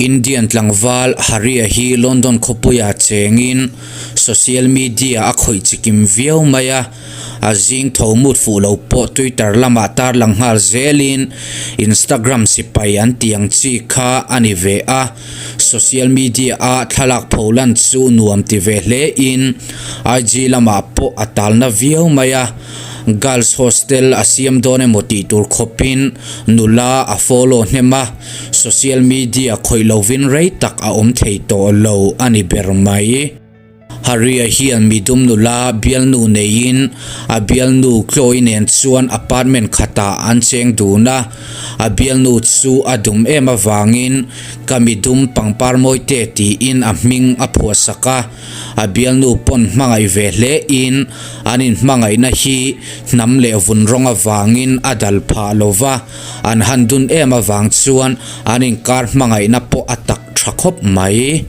Indian tlangval Haria hi London khawpuia chengin social media a khawih chikim viau mai a, a zing tho mut fuh lo pawh Twitter lamah tarlang nghal zelin Instagram sipai an tih ang chi kha a ni ve a, social media a thlalak pholan chu nuam ti ve hle in IG lamah pawh a talna viau mai a. Girls hostel a siam dawn emaw tih tur khawpin nula a follow hnem a, social media khawih lovin rei tak a awm thei tawh lo a ni ber mai. Haria hian midum nula bialnu neiin a bialnu Chloe nen chuan apartment khatah an cheng dun a, a bialnu chu a dum em avangin ka midum pangpar mawite tiin a hming a phuahsak a. A bialnu pawn hmangaih ve hle in an inhmangaihna hi hnam leh vun rawng avangin a dal phah lo va, an han dun em avang chuan an inkar hmangaihna pawh a tak tha khawp mai.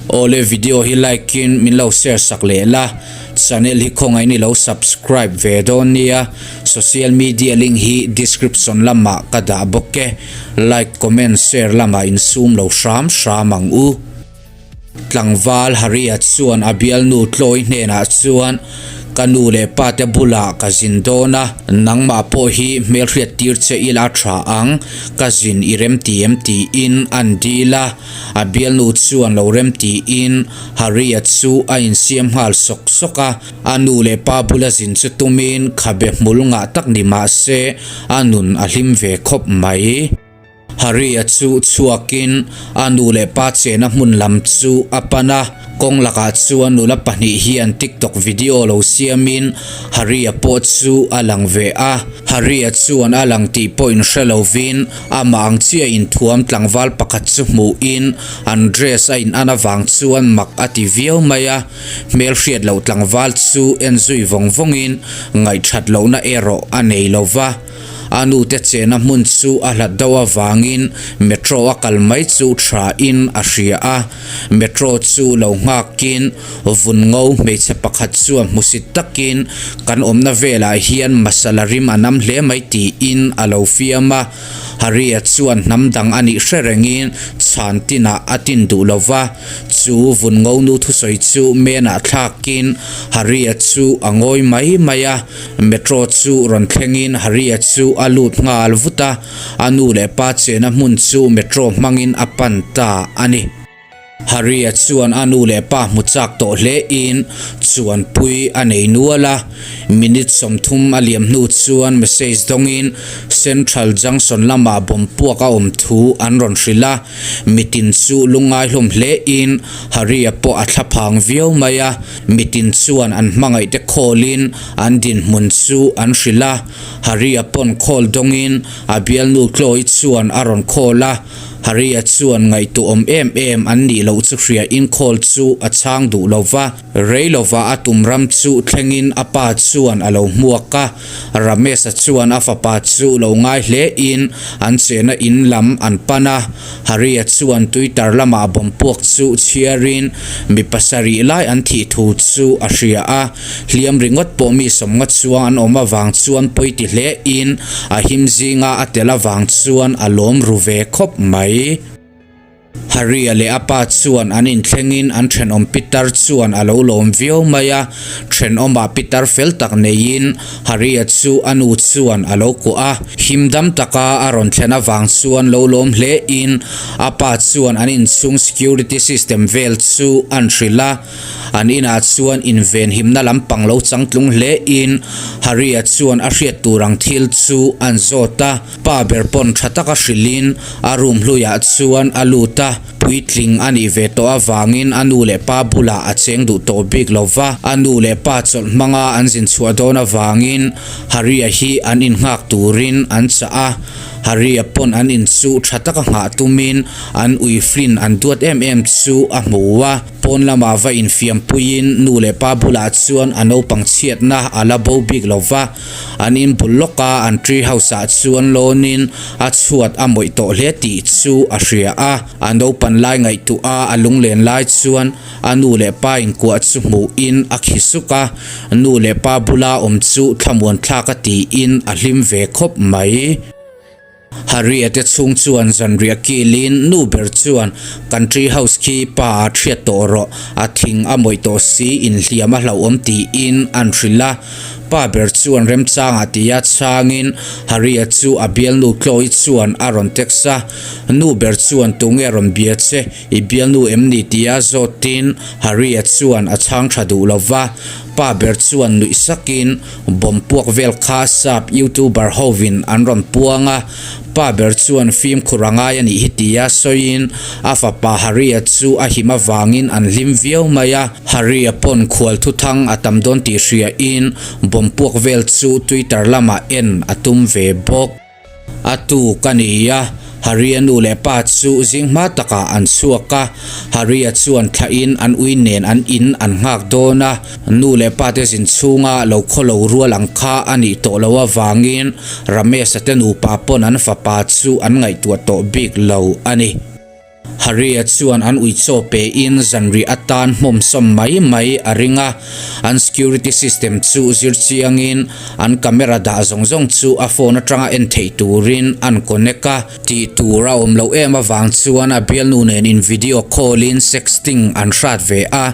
Awle video hi like in min lo share sak leh la, channel hi khawngaih in i lo subscribe ve dawn nia, social media link hi description lamah ka dah bawk e, like comment share lamah insum lo hram hram ang u. Tlangval Haria chuan a bialnu Tlawi hnenah chuan, Ka nu leh pa te bulah ka zin dawn a, nangmah pawh hi hmelhriat tir che ila tha ang, ka zin i rem ti em tiin an dil a. A bialnu chuan lo rem tiin Haria chu a insiam nghal sawk sawk a. A nu leh pa bula zin chu tumin khabe hmul ngah tak ni mah se a nun a hlim ve khawp mai. Harry-a chu chhuakin a nu leh pa chena hmun lam chu a pan a, kawng lakah chuan nula pahnih hian TikTok video lo siamin Harry-a pawh chu a lang ve a. Harry-a chuan a lang tih pawh inhre lovin amah ang chiah inthuam tlangval pakhat chu hmuhin an dress a in an avang chuan mak a ti viau mai a, hmelhriat loh tlangval chu en zui vawng vawngin ngaihthat lohna erawh a nei lova. A nute chena hmun chu a hlat deuh avangin metro a kal mai chu thain a hria a. Metro chu lo nghakin vun ngo hmeichhe pakhat chuan hmusit takin kan awmna velah hian masala rim a nam hle mai tiin a lo fiam a. Haria chuan hnam dang a nih hre rengin chhan tinah a tin duh lo va, chu vun ngo nu thusawi chu menah thlakin Haria chu a ngawi mai mai a. Metro chu rawn thlengin Haria chu a lut nghal vut a, a nu leh pa chena hmun chu metro hmangin a pan ta a ni. Haria chuan a nu leh pa hmu chak tawh hlein chuanpui a nei nual a, minute 30 a liam hnu chuan message dawngin Central Junction lamah bomb puak a awm thu an rawn hrilh a, mitin chu lungngai hlawm hlein Haria pawh a thlaphang viau mai a. Mitin chuan an hmangaihte khawlin an dinhmun chu an hrilh a, Haria pawn khawl dawngin a bialnu Chloe chuan a rawn khawl a, Haria chuan ngaihtuahawm em em an nih loh chu hriain khawl chu a chhang duh lo va, rei lova a tum ram chu thlengin a pa chuan a lo hmuak a, Ramesh-a chuan a fapa chu lo ngai hlein an chena in lam an pan a, Haria chuan Twitter lamah bomb puak chu chhiarin mi pasarih lai an thih thu chu a hria a, hliam ringawt pawh mi sawmnga chuang an awm avang chuan pawi ti hlein a him zinga a tel avang chuan a lawm ru ve khawp mai. Haria leh a pa chuan an inthlengin an thenawm pitar chuan a lo lawm viau mai a, thenawmah pitar fel tak neiin Haria chu a nu chuan a lo kuah a, him dam taka a rawn thlen avang chuan lo lawm hle in a pa chuan an inchhung security system vel chu an hrilh a, an inah chuan invenhimna lampang lo changtlung hle in Haria chuan a hriat tur ang thil chu an zawt a. Pa ber pawn tha taka hrilhin a room hluiah chuan a lut a, puitling a nih ve tawh avangin a nu leh pa bulah a cheng duh tawh bik lo va, a nu leh pa chawlh hmanga an zin chhuah dawn avangin Haria hi an innghak turin an chah a, Haria pawn an in chu tha taka nghah tumin an ui Flynn an duat em em chu a hmu a, pawn lamah va infiampuiin nu leh pa bulah chuan a naupang chhiatna a la bo bik lo va. An in bul lawk a, an tree house ah chuan lawnin a chhuat a mawih tawh hle tih chu a hria a. A naupan lai ngaihtuah a, a lunglen lai chuan a nu leh pa inkuah chu hmuhin a khi suk a. Nu leh pa bula awm chu thlamuan thlak a tiin a hlim ve khawp mai. Harriet-te chhung chuan zanriah kilin nu ber chuan kan tree house khi pa ah thiat tawh rawh, a thing a mawih tawh si inhliam a hlauhawm tiin an hrilh a. Pa ber chuan remchangah tia chhangin Harry-a chu a bialnu Chloe chuan a rawn text a, Nu ber chuan tunge rawn bia che, i bialnu em ni tia zawtin Harry-a chuan a chhang tha duh lo va. Pa ber chuan nuih sakin bomb puak vel kha sap youtuber hovin an rawn puang a, pa ber chuan fimkhur a ngai a nih hi tia sawiin a fapa Harry-a chu a him avangin an hlim viau mai a. Harry-a pawn khual thuthang a tam dawn tih hriain bomb puak vel chu Twitter lamah en a tum ve bawk. A tu ka ni a, Harry-a nu leh pa chu zing hma takah an chhuak a, Harry-a chuan thlahin an ui nen an in an nghak dawn a, nu leh pa te zin chhunga lo khaw lo rual ang kha a nih tawh loh avangin Ramesh-a te nupa pawn an fapa chu an ngaihtuah tawh bik lo a ni. Harry-a chuan an ui chaw pein zanriah atan hmawmsawm mai mai a ring a, an security system chu zir chiangin an camera dah zawng zawng chu a phone atanga en theih turin an connect a. Tih tur a awm loh em avang chuan a bialnu nen in video call in sexting an hrat ve a.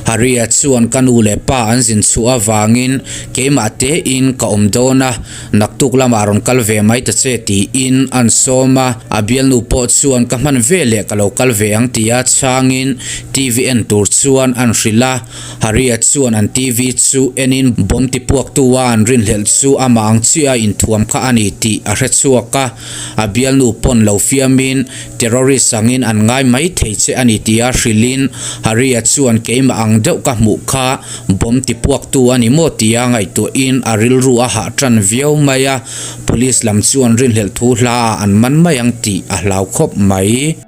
Harry-a chuan ka nu leh pa an zin chhuah avangin keimah tein ka awm dawn a, Naktuk lamah rawn kal ve mai ta che tiin an sawm a, a bialnu pawh chuan ka hman ve leh ka lo kal ve ang tia chhangin TV en tur chuan an hrilh a, Harry-a chuan an TV chu enin bomb tipuaktu a an rinhlelh chu amah ang chiah a inthuam kha a ni tih a hre chhuak a, a bialnu pawn lo fiamin terrorist angin an ngai mai thei che a ni tia hrilhin Harry-a chuan keimah ang deuh ka hmuh kha Bomb tipuaktu a ni maw tia ngaihtuahin a rilru a hah tan viau mai a, Police lam chuan rinhlelh thu hla ah an man mai ang tih a hlau khawp mai.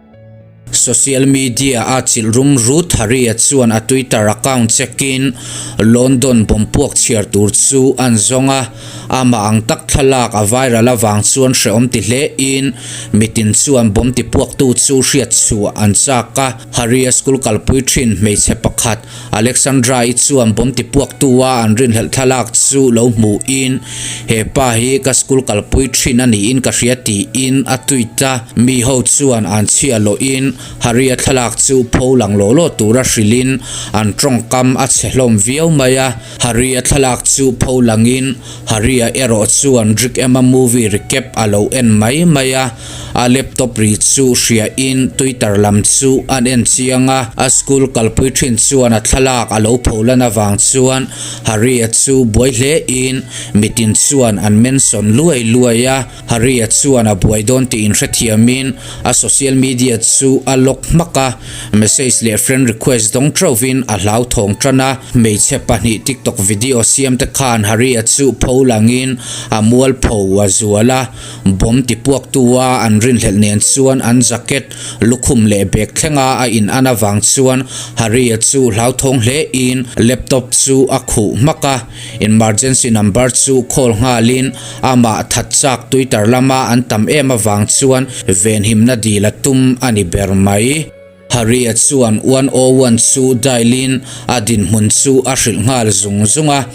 Social media a chilh rum Ruth Harry-a chuan a Twitter account check in London bomb puak chhiar tur chu an zawng a, amah ang tak thlalak a viral avang chuan hrehawm ti hle in mitin chuan bomb tipuaktu chu hriat chhuah an chak a, Harry-a school kalpui thin hmeichhe pakhat Alexandra-i chuan bomb tipuaktu a an rinhlelh thlalak chu lo hmuhin, He pa hi ka school kalpui thin a niin ka hria tiin a tweet a. Mi ho chuan an chhia lawhin Harry-a thlalak chu pho lang law law tura hrilhin an tawngkam a chhe hlawm viau mai a. Harry-a thlalak chu pho langin Harry-a erawh chuan Rick Emma movie recap a lo en mai mai a. A laptop ri chu hriain Twitter lam chu an en chiang a, a school kalpui thin chuan a thlalak a lo pholan avang chuan Harry-a chu buai hlein mitin chuan an mention luai luai a. Harry-a chuan a buai dawn tih inhrethiamin a social media chu a lock hmak a, message leh friend request dawng teuhvin a hlauthawng tan a. Hmeichhe pahnih TikTok video siam te khan Harry-a chu pholangin a mualpho a zual a. Bomb tipuaktu a an rinhlelh nen chuan an jacket lukhum leh bag thlenga a in an avang chuan Harry-a chu hlauthawng hle in laptop chu a khuh hmak a, emergency number chu call nghalin amah that chak Twitter lama an tam em avang chuan venhimna dil a tum a ni ber mai. Harry-a chuan 101 chu dial-in a dinhmun chu a hrilh nghal zung zung a.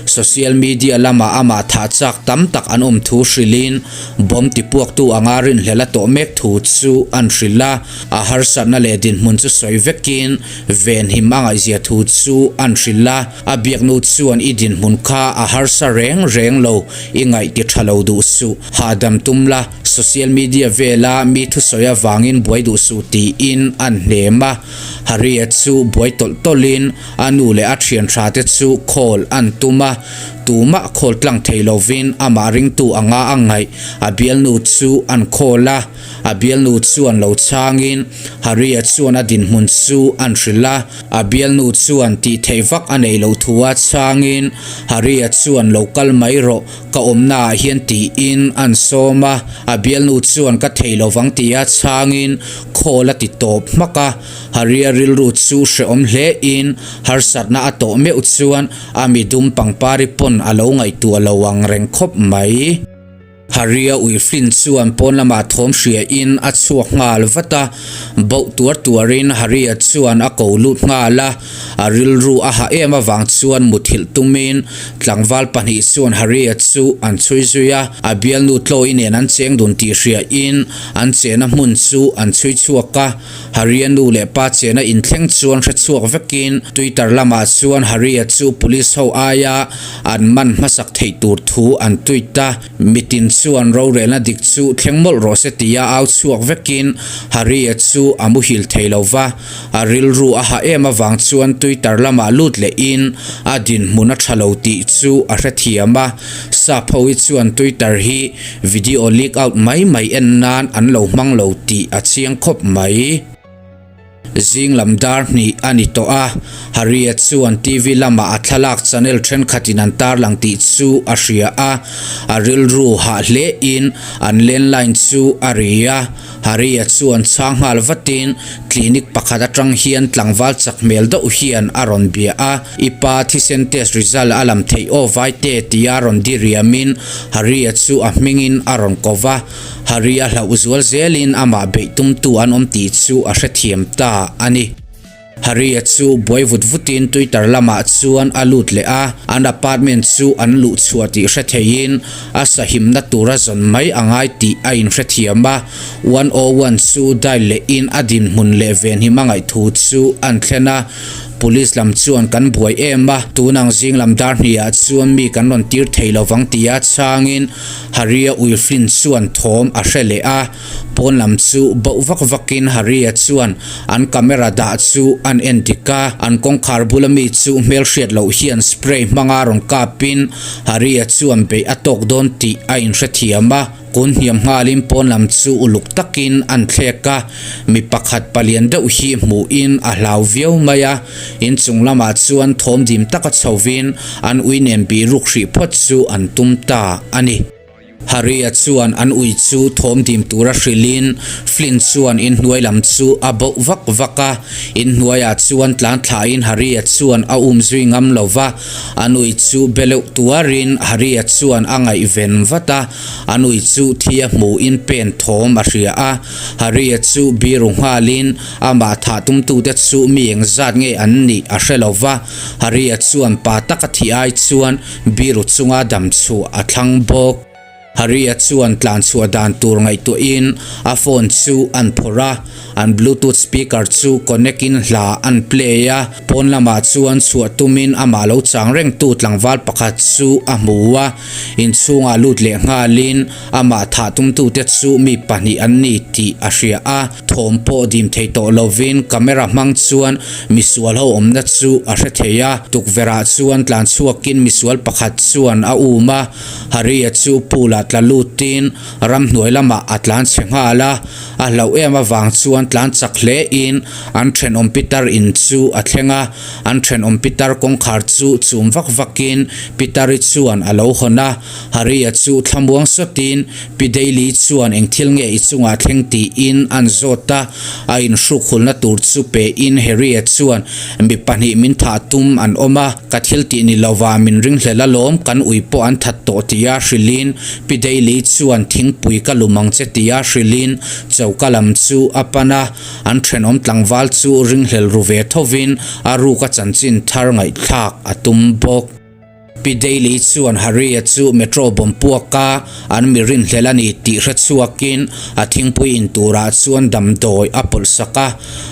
Social media lamah amah thah chak tam tak an awm thu hrilhin bomb tipuaktu anga rinhlelh a tawh mek thu chu an hrilh a. A harsatna leh dinhmun chu sawi vekin venhim a ngaihzia thu chu an hrilh a. A biaknu chuan i dinhmun kha a harsa reng reng lo, i ngaih ti tha lo duh suh, hahdam tum la, Social media vela mi thusawi avangin buai duh suh tiin an hnem a, Harry-a chu buai tawlh tawlhin a nu leh a thian tha te chu call an tum a, tumah call tlang thei lovin amah ringtu anga a ngaih a bialnu chu an call a, a bialnu chuan lo chhangin Harry-a chuan a dinhmun chu an hrilh a, a bialnu chuan tih theih vak a neih loh thu a chhangin Harry-a chuan lo kal mai rawh Ka awmna ah hian tiin an sawm a, a bialnu chuan ka thei lovang tia chhangin khawl a ti tawp hmak a, Harry-a rilru chu hrehawm hle in harsatna a tawh meuh chuan a midum pangpari pawn a lo ngaihtuah lo ang reng khawp mai. Harry-a ui Flynn chuan pawn lamah thawm hria in a chhuak nghal vat a, bauh tuar tuarin Harry-a chuan a ko lut nghal a, a rilru a hah em avang chuan muthilh tumin tlangval pahnih chuan Harry-a chu an chhui zui a, a bialnu Chloe nen an cheng dun tih hria in an chena hmun chu an chhui chhuak a, Harry-a nu leh pa chena inthleng chuan hre chhuak vekin Twitter lamah chuan Harry-a chu police ho aia an man hmasak theih tur thu an tweet a, mitin chuan rorelna dik chu thleng mawlh rawh se tia au chhuak vekin Harry-a chu a muhil thei lo va, a rilru a hah em avang chuan Twitter lamah lut lehin a dinhmun a tha lo tih chu a hrethiam a, sap ho hi chuan Twitter hi video leak out mai mai en nan an lo hmang lo tih a chiang khawp mai. Zing lam dar hnih a ni tawh a, Harry-a chuan TV lamah a thlalak channel thenkhatin an tarlang tih chu a hria a, a rilru hah hlein an landline chu a ri a. Harry-a chuan chhang nghal vatin clinic pakhat atang hian tlangval chak hmel deuh hian a rawn bia a, I pa thisen test result a lam theih aw vaite tia rawn diriamin Harry-a chu a hmingin a rawn ko va. Harry a hlauh zual zelin amah beih tumtu an awm tih chu a hrethiam ta a ni. Harry-a chu buai vut vutin Twitter lamah chuan a lut leh a, an apartment chu an luh chhuah tih hre theiin a sahimna tura zawn mai a ngai tih a inhrethiam a. 101 chu dial lehin a dinhmun leh venhim a ngaihthu chu an thlen a. Police lam chuan kan buai em a, tunang zing lam dar hniah chuan mi kan rawn tir thei lovang tia chhangin Harry-a ui Flynn chuan thawm a hre leh a, pawn lam chu bauh vak vakin Harry-a chuan an camera dah chu an en dik a, an kawngkhar bula mi chu hmelhriat loh hian spray hmanga rawn kapin Harry-a chuan beih a tawk dawn tih a inhrethiam a, kun hniam nghalin pawn lam chu uluk takin an thlek a, mi pakhat palian deuh hi hmuhin a hlau viau mai a, inchung lamah chuan thawm dim taka chhovin An ui nen bihruk hrih phawt chu an tum ta a ni. Harry-a chuan an ui chu thawm dim tura hrilhin Flynn chuan inhnuai lam chu a bauh vak vak a. Inhnuaiah chuan tlan thlahin Harry-a chuan a um zui ngam lo va, an ui chu be leuh tuarin Harry-a chuan a ngaihven vat a. An ui chu thi a hmuhin pen thawm a hria a. Harry-a chu biru nghalin amah thah tumtute chu mi engzat nge an nih a hre lo va. Harry-a chuan pa taka thih ai chuan biru chunga dam chhuah a thlang bawk. Harry-a chuan tlan chhuah dan tur ngaihtuahin a phone chu an phawrh a, an bluetooth speaker chu connect in hla an play a, pawn lamah chuan chhuah tumin amah lo chang rengtu tlangval pakhat chu a hmu a, inchhungah lut leh nghalin Amah thah tumtute chu mi pahnih an ni tih a hria a, thawm pawh dim thei tawh lovin camera hmang chuan misual ho awmna chu a hre thei a. Tukverhah chuan tlan chhuakin misual pakhat chuan a um a, Harry-a chu pool-ah tla lutin ramhnuai lamah a tlan chhe nghal a, a hlauh em avang chuan tlan chak hlein an thenawm pitar in chu a thleng a, an thenawm pitar kawngkhar chu chum vak vakin pitari chuan a lo hawn a. Harry-a chu thlamuang sawtin Pi Daly chuan eng thil nge i chungah thleng tiin an zawt a, a inhruk hulna tur chu pein Harry-a chuan mi pahnih min thah tum an awm a, ka thil tih ni lova min ringhlel alawm, kan ui pawh an that tawh tia hrilhin Pi Daly chuan thingpui ka lum ang che tia hrilhin choka lam chu a pan a, an thenawm tlangval chu ringhlel ru ve thovin a ruka chanchin thar ngaihthlak a tum bawk. Pi Daly chuan Harry-a chu metro bomb puaka an mi rinhlel a ni tih hre chhuakin a thingpui in turah chuan damdawi a pawlh sak a.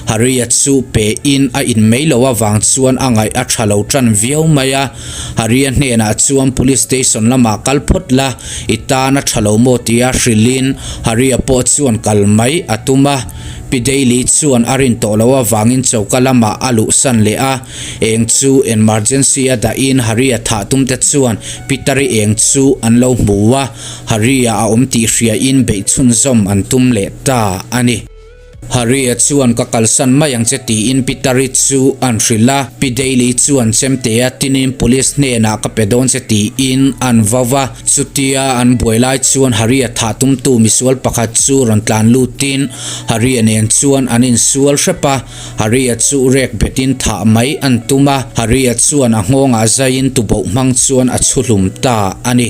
Harry-a chu pe in a in mai loh avang chuan a ngaih a tha lo tan viau mai a. Harry-a hnenah chuan police station lamah kal phawt la, i tan a tha lo maw tia hrilhin Harry-a pawh chuan kal mai a tum a. Pi Daly chuan a rin tawh loh avangin choka lamah a luhsan leh a. Eng chu emergency a dahin Harry-a thah tum te chuan Peter-i eng chu an lo hmu a, Harry-a a awm tih hriain beih chhunzawm an tum leh ta a ni. Harry-a chuan ka kalsan mai ang che tiin Peter-i chu an hrilh a, Pi Daly chuan chemtea tinin police hnenah ka pe dawn che tiin an vau a, chutia an buai lai chuan Harry-a thah tumtu misual pakhat chu rawn tlan lutin Harry-a nen chuan an insual hrep a. Harry-a chu rek betin thah mai an tum a, Harry-a chuan a nghawngah zaiin tuboh hmang chuan a chhu hlum ta a ni.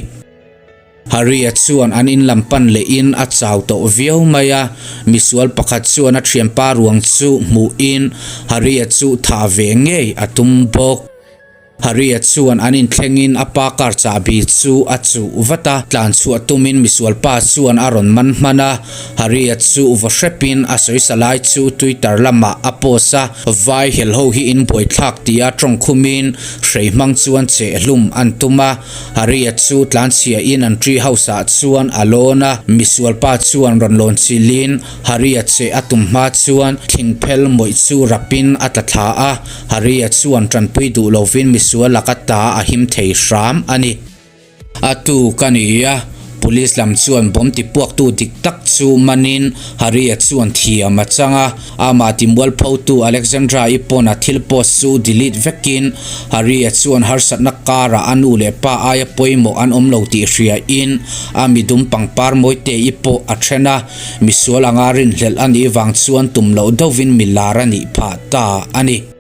Harry-a chuan an in lam pan lehin a chau tawh viau mai a, misual pakhat chuan a thianpa ruang chu hmuhin Harry-a chu thah ve ngei a tum bawk. Harry-a chuan an inthlengin a pa car chahbi chu a chuh vat a, tlan chhuah tumin misual pa chuan a rawn man hman a. Harry-a chu va hrepin a sawisa lai chu Twitter lamah a post a, Vai helho hi in buaithlak tia tawngkhumin hrei hmang chuan chehhlum an tum a. Harry-a chu tlanchhiain an tree house ah chuan a lawn a, misual pa chuan rawn lawn chilhin Harry-a che a tum hma chuan thingphel mawih chu rapin a tla thla a, Harry-a chuan tanpui duh lovin misual laka ta a him thei hram a ni. A tu ka ni a, Police lam chuan bomb tipuaktu dik tak chu manin Harry-a chuan thiam a chang a. Amah timualphotu Alexandra-i pawn a thil post chu delete vekin Harry-a chuan harsatna karah a nu leh pa aia pawimawh an awm lo tih hriain a midum pangpar Mawite-i pawh a then a, misual anga rinhlelh a nih vang chuan tum loh deuhvin mi lar a nih phah ta a ni.